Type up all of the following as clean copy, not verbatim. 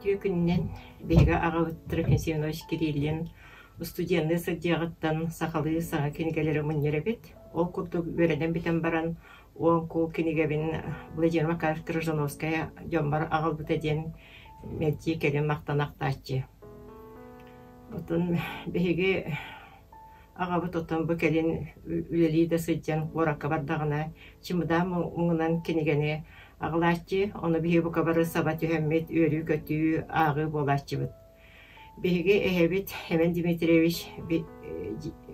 Үтүө күнүнэн биһиги аҕабыт Трофим Семенович Кириллин устудьуоннуу сылдьыаҕыттан сахалыы саҥа кинигэлэри мунньар эбит. Ол курдук үөрэнэн бүтэн баран уон куул кинигэбин Владимир Макарович Крыжановскай дьоммор аҕалбыта диэн мэлдьи кэлин махтанахтааччы. Оттон биһиги Аҕабыт оттон бу кэлин үлэлии да сылдьан куоракка бардаҕына чымыдаан муҥунан кинигэни аҕалааччы, ону биһиги бука бары саба түһэммит үөрүү-көтүү, ааҕыы буолааччыбыт. Биһиги эһэбит Эмэн Дмитриевич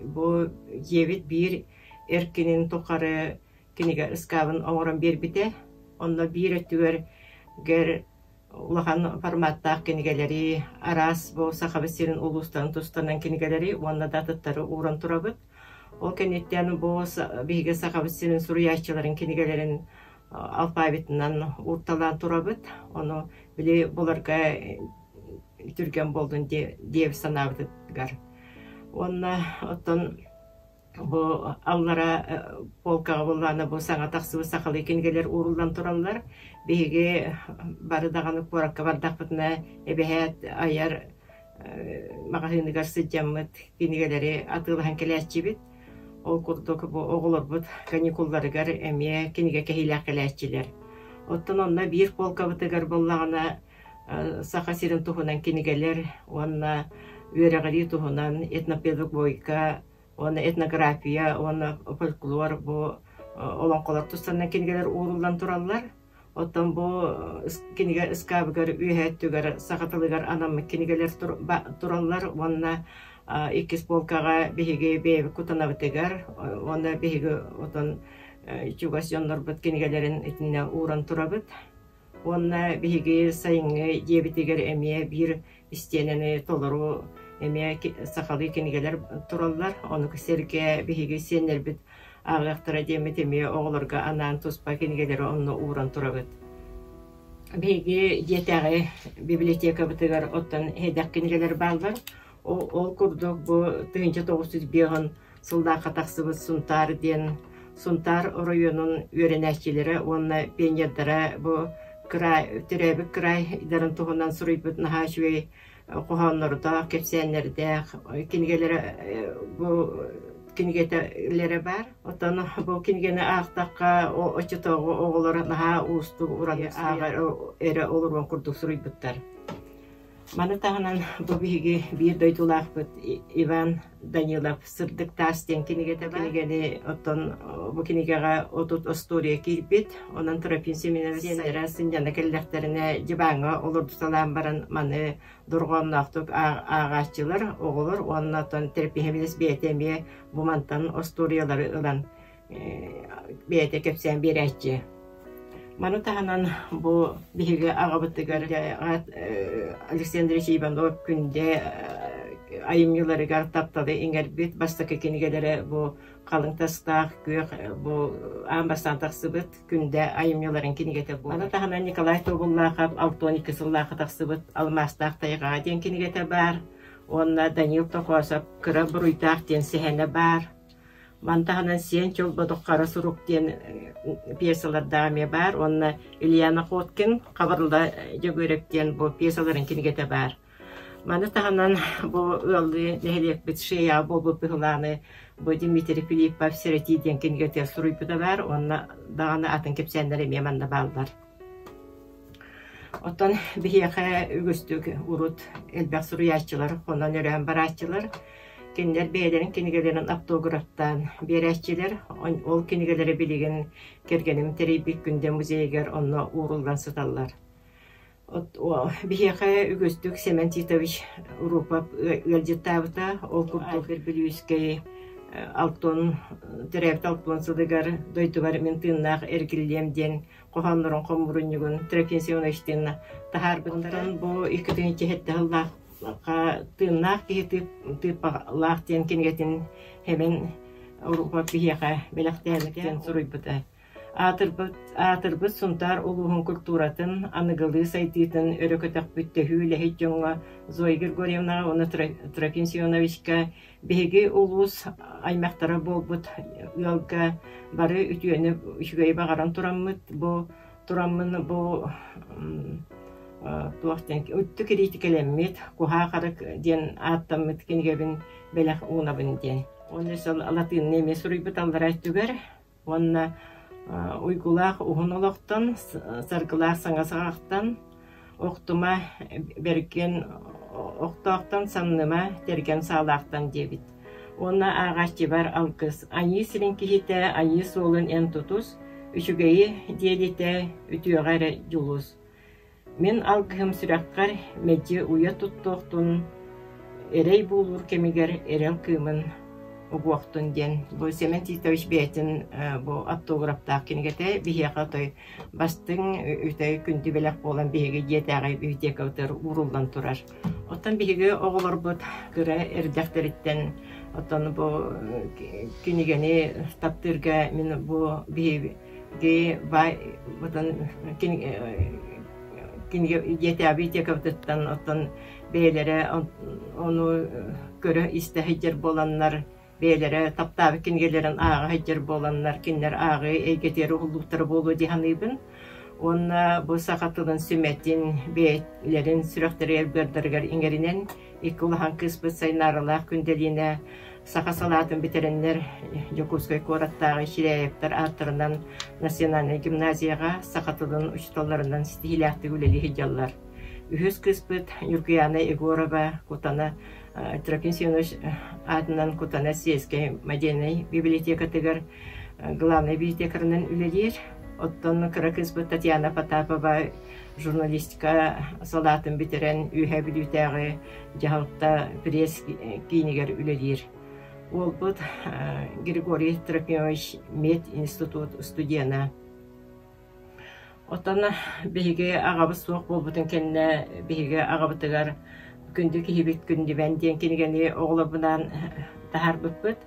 бу дьиэбит биир эркинин тухары кинигэ ыскаабын оҥорон биэрбитэ. Онно биир өттүгэр улахан форматтаах кинигэлэри, араас бу Сахабыт сирин улуустарын тустанан кинигэлэри уонна да атыттары ууран турабыт. Ол кэнниттэн бу биһиги Сахабыт сирин суруйааччыларын кинигэлэрин алфавитынан уурталаан турабыт. Ону били буларга түргэн буоллун диэбит санаабытыгар. Уонна оттон Бу аллара полкаҕа буоллаҕына бу саҥа тахсыбыт сахалыы кинигэлэр ууруллан тураллар. Биһиги бары даҕаны куоракка бардахпытына эбэһээт айар маҕаһыыныгар сылдьаммыт кинигэлэри атыылаһан кэлээччибит. Ол курдук бу оҕолорбут каникулларыгар эмиэ кинигэ кэһиилээх кэлээччилэр. Оттон онно биир полкабытыгар буоллаҕына Саха сирин туһунан кинигэлэр уонна үөрэҕирии туһунан этнопедагогика уонна этнография уонна фольклор бу олоҥхолор тустарынан кинигэлэр ууруллан тураллар. Оттон бу кинигэ ыскаабыгар үөһээ өттүгэр саха тылыгар анаммыт кинигэлэр тураллар уонна иккис полкаҕа биһиги бэйэбит кутанабытыгар уонна биһиги отон чугас дьоннорбут кинигэлэрин итиннэ ууран турабыт. Уонна биһиги сайыҥҥы дьиэбитигэр эмиэ биир истиэнэни толору эмиэ сахалыы кинигэлэр тураллар. Ону сэргэ биһиги сиэннэрбит ааҕыахтара диэммит эмиэ оҕолорго анаан туспа кинигэлэри онно ууран турабыт. Биһиги дьиэтээҕи библиотекабытыгар оттон эдэх кинигэлэр бааллар. Ол курдук бу 1905 сыллаахха тахсыбыт Сунтаар диэн Сунтаар оройуонун үөрэнээччилэрэ уонна пионердара бу кыраай төрөөбүт кыраайдарын туһунан суруйбут наһаа үчүгэй хоһооннордоох, кэпсээннэрдээх кинигэлэрэ бу кинигэлэрэ баар. Оттон бу кинигэни аахтахха оччотооҕу оҕолор наһаа уустук ураты ааҕар эрэ олоруон курдук суруйбуттар. Маны таһынан бу биһиги биир дойдулаахпыт Иван Данилов «Сырдык таас» диэн кинигэтэ баар. Кинигэни оттон бу кинигэҕэ 30 остуоруйа киирбит. Онон Трофим Семенович сиэннэрэ сынньана кэллэхтэринэ дьыбааҥҥа олордуталаан баран маны дорҕоонноохтук ааҕааччылар, оҕолор уонна оттон Трофим бэйэтэ эмиэ бу мантан остуоруйалары ылан бэйэтэ кэпсээн биэрээччи. Маны таһынан бу биһиги аҕабытыгар Александр Иванов Күндэ айымньыларыгар тапталы иҥэрбит бастакы кинигэлэрэ бу халыҥ тастаах күөх бу аан бастаан тахсыбыт Күндэ айымньыларын кинигэтэ буолар. Маны таһынан Николай Тобуллаахап 62 сыллаахха тахсыбыт Алмаастаах тайҕа диэн кинигэтэ баар уонна Данил Токосов Кыра буруйдаах диэн сэһэнэ баар. Маны таһынан Сиэн Чолбодук Хара сурук диэн пьесалардаах эмиэ баар уонна Илья Находкин Хабырылла Дьөгүөрэп диэн бу пьесаларын кинигэтэ баар. Маны таһынан бу ыаллыы нэһилиэкпит Шеяҕа буолбут быһылааны бу Дмитрий Филиппов Сэрэтии диэн кинигэтигэр суруйбута баар уонна даҕаны атын кэпсээннэр эмиэ манна бааллар. Оттон биһиэхэ үгүстүк урут элбэх суруйааччылар хонон-өрөөн барааччылар. Кинилэр бэйэлэрин кинигэлэрин автографтаан биэрээччилэр. Ол кинигэлэри билигин кэргэним тэрийбит Күндэ музейыгар онно ууруллан сыталлар. Биһиэхэ үгүстүк Семен Титович Урупов ыалдьыттаабыта. Ол курдук Бүлүүскэй Алтон төрөөбүт Алтон сылыгар дойдубар мин тыыннаах эргиллиэм диэн хоһооннорун хомуурунньугун Трофим Семеновичтыын таһаарбыттара. Бу 2007 сыллаахха «Тыыннаах киһи тыыппалаах» диэн кинигэтин Хэмэн Урупов биһиэхэ бэлэхтээбитин суруйбута. Аатырбыт, аатырбыт Сунтаар улууһун культуратын, аныгылыы сайдыытын өрө көтөхпүт төһүү үлэһит дьоҥҥо Зоя Григорьевнаҕа уонна Трофим Семеновичка биһиги улуус аймахтара буолбут ыалга бары үтүөнү үчүгэйи баҕаран тураммыт бу тураммын бу Туох диэн үттү кириитикэлэммит Куһаа харык диэн ааттаммыт кинигэбин бэлэх уунабын диэн. Уонна латыынныы эмиэ суруйбут аллараа өттүгэр уонна уйгулаах уһун олохтон, саргылаах саҥа саҕахтан, охтума бэргэн охтоохтон самныма тэргэн саалаахтан диэбит. Уонна ааҕааччыбар алгыс айыы сирин киһитэ айыы суолун эн тутус, үчүгэйи диэлитэ үтүөҕэ эрэ дьулус. Мин алгыһым сүрэххэр мэлдьи уйа туттуохтун, эрэй буулуур кэмигэр эрэл кыымын угуохтун диэн бу Семен Титович бэйэтин бу автографтаах кинигэтэ биһиэхэ отой бастыҥ үтэй күндү бэлэх буолан биһиги дьиэтээҕи библиотекабытыгар ууруллан турар. Оттон биһиги оҕолорбут кыра эрдэхтэриттэн оттон бу кинигэни таптыырга мин бу биһиги баай кинигэ дьиэтээҕи библиотекабытыттан оттон бэйэлэрэ ону көрө-истэ сылдьар буоланнар бэйэлэрэ таптаабыт кинигэлэрин ааҕа сылдьар буоланнар кинилэр ааҕыы эйгэтигэр уһуллубуттара буолуо дии саныыбын. Уонна бу саха тылын сүмэтин бэйэлэрин сүрэхтэригэр-быардарыгар иҥэринэн икки улахан кыыспыт Сайнааралаах Күндэлиинэ саха салаатын бүтэрэннэр Дьокуускай куораттааҕы Чиряевтар ааттарынан национальнай гимназияҕа саха тылын учууталларынан ситиһиилээхтик үлэлии сылдьаллар. Үһүс кыыспыт Ньургуйаана Егорова Кутана Трофим Семенович аатынан Кутана сельскэй модельнай библиотекатыгар главнай библиотекарынан үлэлиир. Оттон кыра кыыспыт Татьяна Потапова журналистика салаатын бүтэрэн Үөһээ Бүлүүтээҕи дьаһалта пресс-киинигэр үлэлиир. Уолбут Григорий Трофимович мединститут студена. Оттон биһиги аҕабыт суох буолбутун кэннэ биһиги аҕабытыгар Күндү киһибит күндүбэн диэн кинигэни оҕолорбунаан таһаарбыппыт.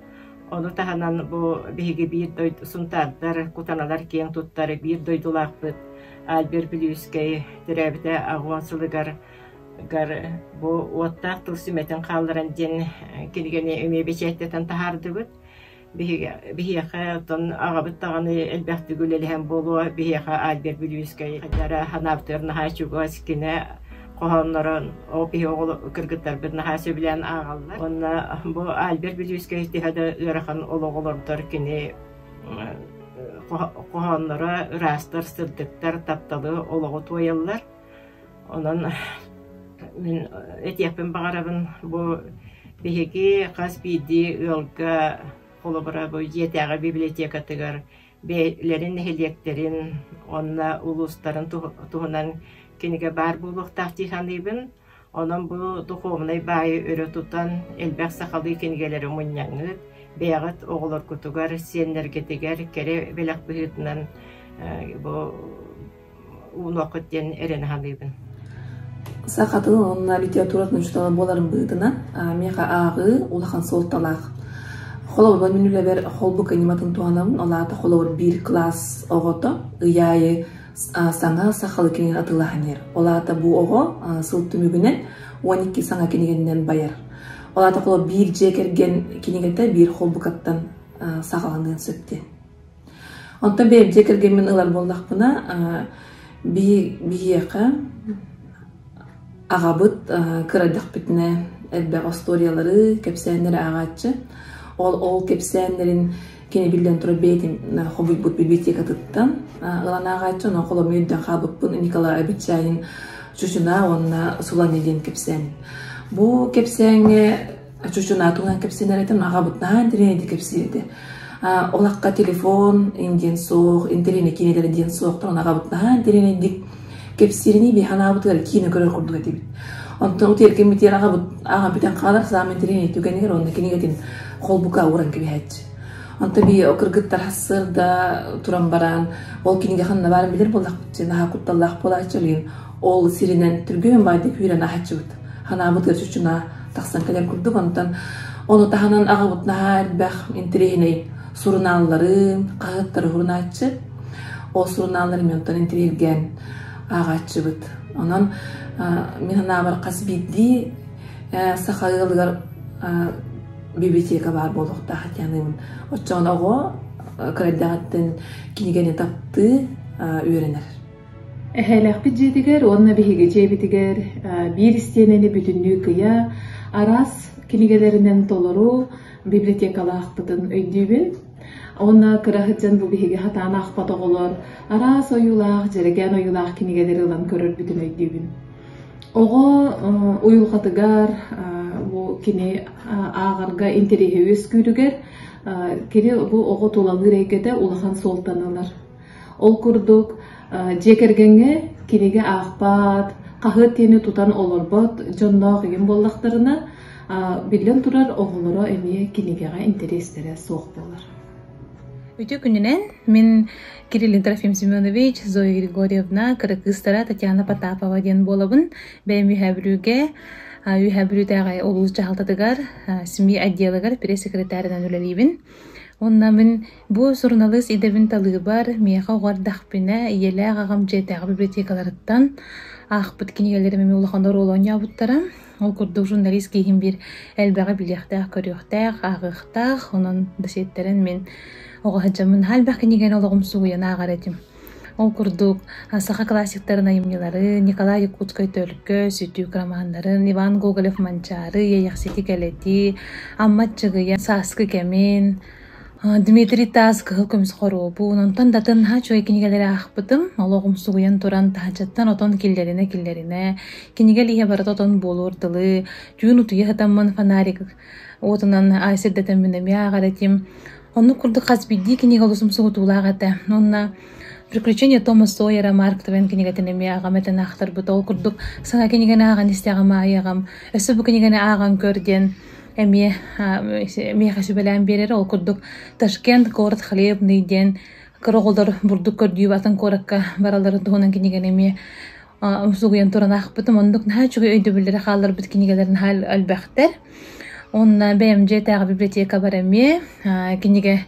Ону таһынан бу биһиги биир дойду сунтаардар, кутаналар киэҥ туттар биир дойдулаахпыт Альберт Бүлүүскэй төрөөбүтэ 80 сылыгар гар бу уоттаах тыл сүмэтин хаалларан диэн кинигэни эмиэ бэчээттэтэн таһаардыбыт. Биһиэхэ оттон аҕабыт даҕаны элбэхтик үлэлэһэн буолуо, биһиэхэ Альберт Бүлүүскэй хайдара ханаабытыгар наһаа чугас, кини хоһооннорун ол биһи оҕолор кыргыттарбыт наһаа сөбүлээн ааҕаллар. Уонна бу Альберт Бүлүүскэй төһө да ыарахан олоҕу олордор кини хоһоонноро ыраастар, сырдыктар, тапталы, олоҕу туойаллар. Онон мин этиэхпин баҕарабын бу биһиги хас биирдии ыалга холобура бу дьиэтээҕи библиотекатыгар бэйэлэрин нэһилиэктэрин уонна улуустарын туһунан кинигэ баар буолуохтаах дии саныыбын. Онон бу духуобунай баайы өрө тутан элбэх сахалыы кинигэлэри мунньаҥҥыт, бэйэҕит оҕолоргутугар, сиэннэргитигэр кэрэ бэлэх быһыытынан бу уунуоххут диэн эрэнэ саныыбын. Саха тылын уонна литературатын учуутала буоларым быһыытынан, миэхэ ааҕыы улахан суолталаах. Холобур, мин үлэбэр холбук ньыматын туһанабын. Ол аата холобур биир кылаас оҕото ый аайы саҥа сахалыы кинигэни атыылаһан иһэр. Ол аата бу оҕо сыл түмүгүнэн 12 саҥа кинигэнинэн байар. Ол аата холобур биир дьиэ кэргэн кинигэтэ биир холбукаттан саҕаланыан сөп диэн. Онтон бэйэм дьиэ кэргэммин ылар буоллахпына, биһиэхэ аҕабыт кыра эрдэхпитинэ элбэх остуоруйалары, кэпсээннэри ааҕааччы. Ол ол кэпсээннэрин кини биллэн турар бэйэтин хомуйбут библиотекатыттан ылан ааҕааччы. Онон холобур өйдөөн хаалбыппын Николай Абитчаин «Чучунаа уонна Сулани» диэн кэпсээн. Бу кэпсээҥҥэ Чучунаа туһунан кэпсэнэр этим, аҕабыт наһаа интэриэһинэйдик кэпсиир этэ. Олоххо телефон диэн суох, интэриэһинэй киинэлэр диэн суохтар, ону аҕабыт наһаа интэриэһинэйдик кэпсииринии биһи санаабытыгар киинэ көрөр курдук этибит. Онтон утуйар кэммитигэр аҕабыт ааҕан бүтэн хаалар саамай интэриэһинэй түгэнигэр уонна кинигэтин холбука ууран кэбиһээччи. Онтон бии кыргыттар сарсыарда туран баран ол кинигэ ханна баарын билэр буоллахпыт, наһаа кутталлаах буолааччы, ол ол сиринэн түргэн баайдык үүрэн аһааччыбыт. Ханаабытыгар чучунаа тахсан кэлэр курдук. Онтон ону таһынан аҕабыт наһаа элбэх интэриэһинэй сурунааллары, хаһыаттары сурунааччы. Ол сурунааллары мен онтон интэриэһиргээн ааҕааччыбыт. Онон мин санаабар хас биирдии саха ыалыгар библиотека баар буолуохтаах диэн Оччоҕуна оҕо кыра эрдэҕиттэн кинигэни таптыы үөрэнэр. Эһээлээхпит дьиэтигэр уонна биһиги дьиэбитигэр биир истиэнэни бүтүннүү кыйа араас кинигэлэринэн толору библиотекалаахпытын өйдүүбүн. Уонна кыра сылдьан бу биһиги сатаан аахпат оҕолор араас ойуулаах, дьэрэкээн ойуулаах кинигэлэри ылан көрөрбүтүн өйдүүбүн. Оҕо уйулҕатыгар бу кини ааҕарга интэриэһэ үөскүүрүгэр кини бу оҕо тулалыыр эйгэтэ улахан суолтаны ылар. Ол курдук, дьиэ кэргэҥҥэ кинигэ аахпат, хаһыат диэни тутан олорбот дьонноох игин буоллахтарына, биллэн турар, оҕолоро эмиэ кинигэҕэ интэриэстэрэ суох буолар. Үтүө күнүнэн, мин Кириллин Трофим Семенович, Зоя Григорьевна, кыра кыыстара Татьяна Потапова диэн буолабын. Бэйэм Үөһээ Бүлүүгэ, Үөһээ Бүлүүтээҕи улуус дьаһалтатыгар, СМИ отделыгар пресс-секретарынан үлэлиибин. Уонна мин бу суруналыыс идэбин талыыбар миэхэ оҕо эрдэхпинэ ийэлээх аҕам дьиэтээҕи библиотекаларыттан аахпыт кинигэлэрим эмиэ улахан оруолу оонньообуттара. Ол курдук журналист киһим биир элбэҕи билиэхтээх-көрүөхтээх, ааҕыахтаах. Онон да сиэттэрэн мин оҕо сылдьаммын наһаа элбэх кинигэни олоҕум сугуйан ааҕар этим. Ол курдук саха классиктарын айымньыларын, Николай Якутскай Төлкө, Сүтүүк романнарын, Иван Гоголев Манчаары, Иэйэхсити Кэлэтии, Амма Аччыгыйа Сааскы кэмин, Дмитрий Таас Кыһыл көмүс хоруобун, онтон да атын наһаа үчүгэй кинигэлэри аахпытым. Олоҕум сугуйан туран таһырдьаттан отон киллэринэ-киллэринэ, кинигэ илииһэ барыта отон буолуор дылы, түүн утуйа сытаммын фонарик уотунан сирдэтэммин эмиэ ааҕар этим. Оннук курдук хас биирдии кинигэ олус умсугутуулаах этэ. Уонна «Приключения Тома Сойера» Марк Твен кинигэтин эмиэ аҕам этэн аахтарбыта. Ол курдук саҥа кинигэни ааҕан истэҕим аайы аҕам «Өссө бу кинигэни ааҕан көр» диэн эмиэ миэхэ сүбэлээн биэрэрэ. Ол курдук «Ташкент город хлебный» диэн кыра оҕолор бурдук көрдүү атын куоракка баралларын туһунан кинигэни эмиэ умсугуйан туран аахпытым. Оннук наһаа үчүгэй өйдөбүллэри хаалларбыт кинигэлэр наһаа элбэхтэр. Уонна бэйэм дьиэтээҕи библиотекабар эмиэ кинигэ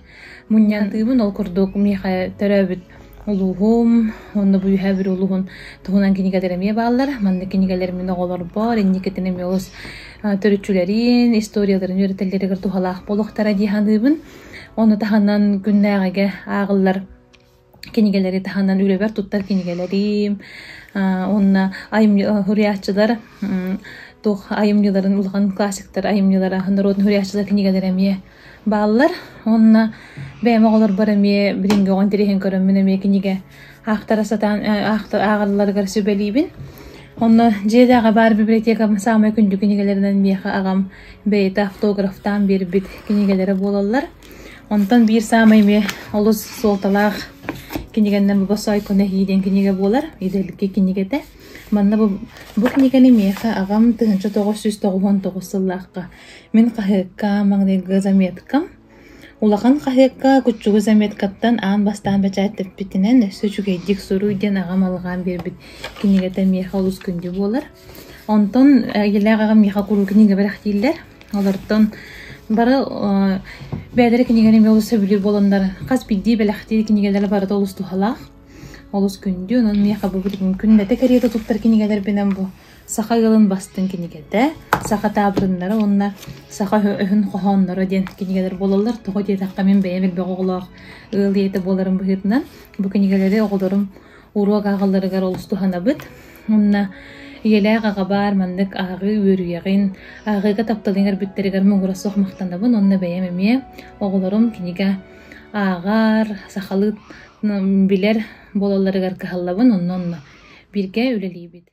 мунньаатыыбын. Ол курдук миэхэ төрөөбүт улууһум уонна бу Үөһээ Бүлүү улууһун туһунан кинигэлэр эмиэ бааллар. Маннык кинигэлэр мин оҕолорбор инникитин эмиэ олус төрүччүлэрин, историяларын үөрэтэллэригэр туһалаах буолуохтара дии саныыбын. Ону таһынан күннээҕигэ ааҕыллар кинигэлэри таһынан үлэбэр туттар кинигэлэрим уонна суруйааччылар туох айымньыларын улахан классиктар айымньылара народный суруйааччылар кинигэлэрэ эмиэ бааллар. Уонна бэйэм оҕолорбор эмиэ билиҥҥи оҕо интэриэһин көрөммүн эмиэ кинигэ аахтара сатаан ааҕалларыгар сүбэлиибин. Онно дьиэлээҕи баар библиотекам саамай күндү кинигэлэринэн миэхэ аҕам бэйэтэ автографтаан биэрбит кинигэлэрэ буолаллар. Онтон биир саамай эмиэ олус суолталаах кинигэннэн бу Босоойкону эһии диэн кинигэ буолар, идэлги кинигэтэ. Манна бу, бу кинигэни миэхэ аҕам 1999 сыллаахха мин хаһыакка маҥнайгы заметкам улахан хаһыакка куччугу заметкаттан аан бастаан бэчээттэппитинэн өссө үчүгэйдик суруй диэн аҕам алҕаан биэрбит кинигэтэ миэхэ олус күндү буолар. Онтон ийэлээх аҕам миэхэ куруук кинигэ бэлэхтииллэр. Олортон бары бэйэлэрэ кинигэни эмиэ олус сөбүлүүр буоланнар хас биирдии бэлэхтиир кинигэлэрэ барыта олус туһалаах, олус күндү. Онон миэхэ бу билигин күннэтэ кэриэтэ туттар кинигэлэрбинэн бу саха ыалын бастыҥ кинигэтэ, саха таабырыннара уонна саха өһүн хоһоонноро диэн кинигэлэр буолаллар. Тоҕо диэтэххэ мин бэйэм элбэх оҕолоох ыал ийэтэ буоларым быһыытынан бу кинигэлэри оҕолорум уруок ааҕалларыгар олус туһанабыт. Уонна ийэлээх аҕабар маннык ааҕыы үөрүйэҕин, ааҕыыга тапталын иҥэрбиттэригэр муҥура суох махтанабын уонна бэйэм эмиэ оҕолорум кинигэ ааҕар, сахалыы билэр буолалларыгар кыһаллабын, онно-онно бииргэ үлэлиибит.